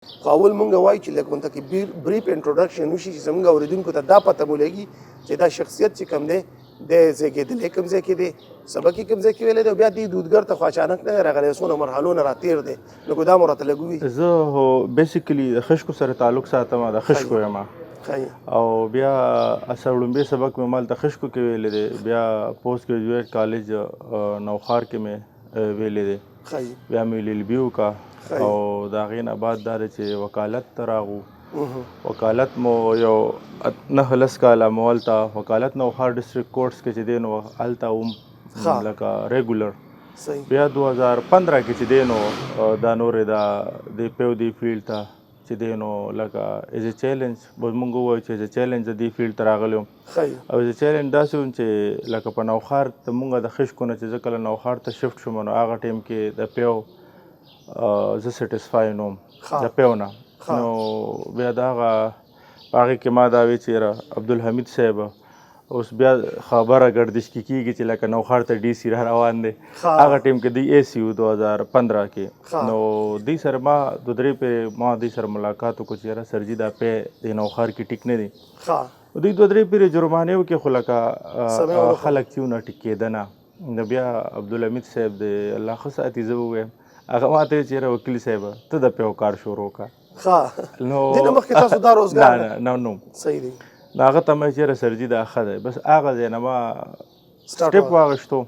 خو اول مونږ وایو چې لږ غونته کې brief introduction وشي چې زمونږ اورېدونکو ته دا پته ولګي چې دا شخصیت چې کوم دی، دی زیږېدلی کوم ځای کې دی، سبق یې کوم ځای کې ویلی دی، او بیا دې دودګر ته خو اچانک نه دی راغلی، څونه مرحلو نه راتېر دی. نو که دا مو راته لږ ووایي. زه هو basically د خشکو سره تعلق ساتم، د خشکو یم. او بیا اصل وړومبی سبق مې مالته خشکو کې ویلی دی، بیا post graduate college نوښار کې مې ویلی دی. بیا مې LLB وکړه او د هغې نه بعد دا دی چې وکالت ته راغو. وکالت مو یو 9-10 کاله مو هلته وکالت نوښار district courts کې چې دی نو هلته وم لکه regular. بیا 2015 کې چې دی نو دا نورې دا د پیو دی field ته چې دی نو لکه as a challenge، بس مونږ ووایو چې as a challenge د دې field ته راغلی وم. او as a challenge داسې وم چې لکه په نوښار ته مونږ د خشکو نه چې زه کله نوښار ته shift شوم نو هغه ټایم کې د پیو زه satisfy نه وم د پیو نه. نو بیا د هغه په هغې کې ما دا وی چې یاره عبدالحمید صاحب اوس بیا خبره ګردش کې کېږي چې لکه نوښار ته DC را روان دی. هغه ټایم کې دی AC و 2015 کې. نو دوی سره ما دوه درې پېرې ما دوی سره ملاقات وکړو چې یاره سرجي دا پی د نوښار کې ټیک نه دی. دوی دوه درې پېرې جرمانې وکړې خو لکه خلک چې ونه ټیک کېده نه. نو بیا عبدالحمید صاحب دی الله ښه ساتي، زه به ووایم هغه ما ته ویل چې یاره وکیل صاحب ته د پیو کار شروع کړه. نو دې نه مخکې تاسو دا روزګار نه نه نه. صحیح دی. نو هغه ته مې چې یاره سرجي دا ښه دی، بس هغه ځای نه ما step واخیستو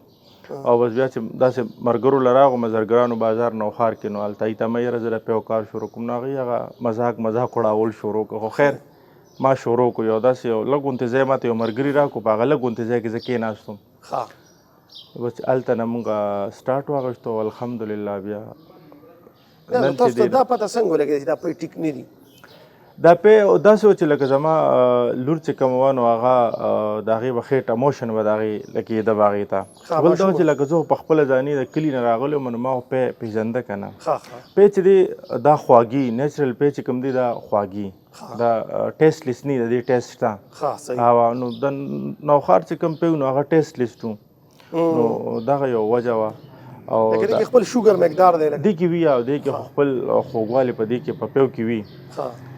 او بس بیا چې داسې ملګرو له راغو مزرګرانو بازار نوښار کې، نو هلته یې ته مې یاره زه د پیو کار شروع کوم. نو هغوی هغه مذاق مذاق وړاول شروع کړ، خو خیر ما شروع کړو. یو داسې یو لږ غونتې ځای ما ته یو ملګري راکړو، په هغه لږ غونتې ځای کې زه کېناستم. بس هلته نه مونږ start واخیستو الحمدلله. بیا نن تاسو ته دا پته څنګه ولګېده چې دا پی ټیک نه دي؟ دا پی داسې و چې لکه زما لور چې کوم وه نو هغه د هغې به خېټه motion به د هغې لګېده به هغې ته. بل دا چې لکه زه په خپله ځاني د کلي نه راغلی وم نو ما خو پی پېژنده که نه. پی چې دی دا خواږي natural پی چې کوم دی دا خواږي دا tasteless نه دی، د دې taste شته. نو د نوښار چې کوم پی نو هغه tasteless و، نو دغه یو وجه وه. او لکه دې کې خپل شوګر مقدار دی دې کې وي او دې کې خپل خوږوالی په دې کې په پیو کې وي.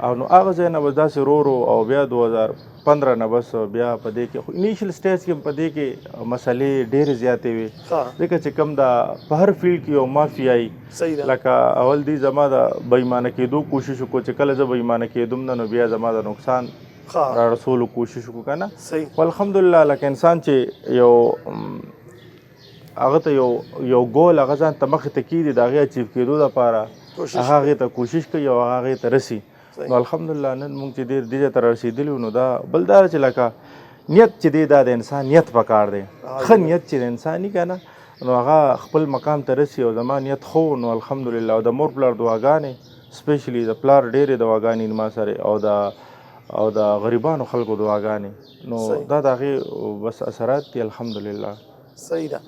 او نو هغه ځای نه بس داسې رو رو او بیا 2015 نه بس بیا په دې کې خو initial stage کې په دې کې مسلې ډېرې زیاتې وي، ځکه چې کوم دا په هر field کې یو مافیا وي. لکه اول دی زما د بېایمانه کېدو کوشش وکړو، چې کله زه بېایمانه کېدم نه نو بیا زما د نقصان را رسولو کوشش وکړو که نه. خو الحمدلله لکه انسان چې یو هغه ته یو یو ګول هغه ځان ته مخې ته کېږي د هغې achieve کېدو دپاره هغه هغې ته کوشش کوي او هغه هغې ته رسي. نو الحمدلله نن مونږ چې ډېر دې ځای ته رارسېدلي یو. نو دا بل دا چې لکه نیت چې دی دا د انسان نیت پکار دی، ښه نیت چې د انسان وي که نه نو هغه خپل مقام ته رسي. او زما نیت ښه و نو الحمدلله. او د مور پلار دعاګانې، specially د پلار ډېرې دعاګانې ما سره او د غریبانو خلکو دعاګانې، نو دا د هغې بس اثرات دي الحمدلله. صحیح ده.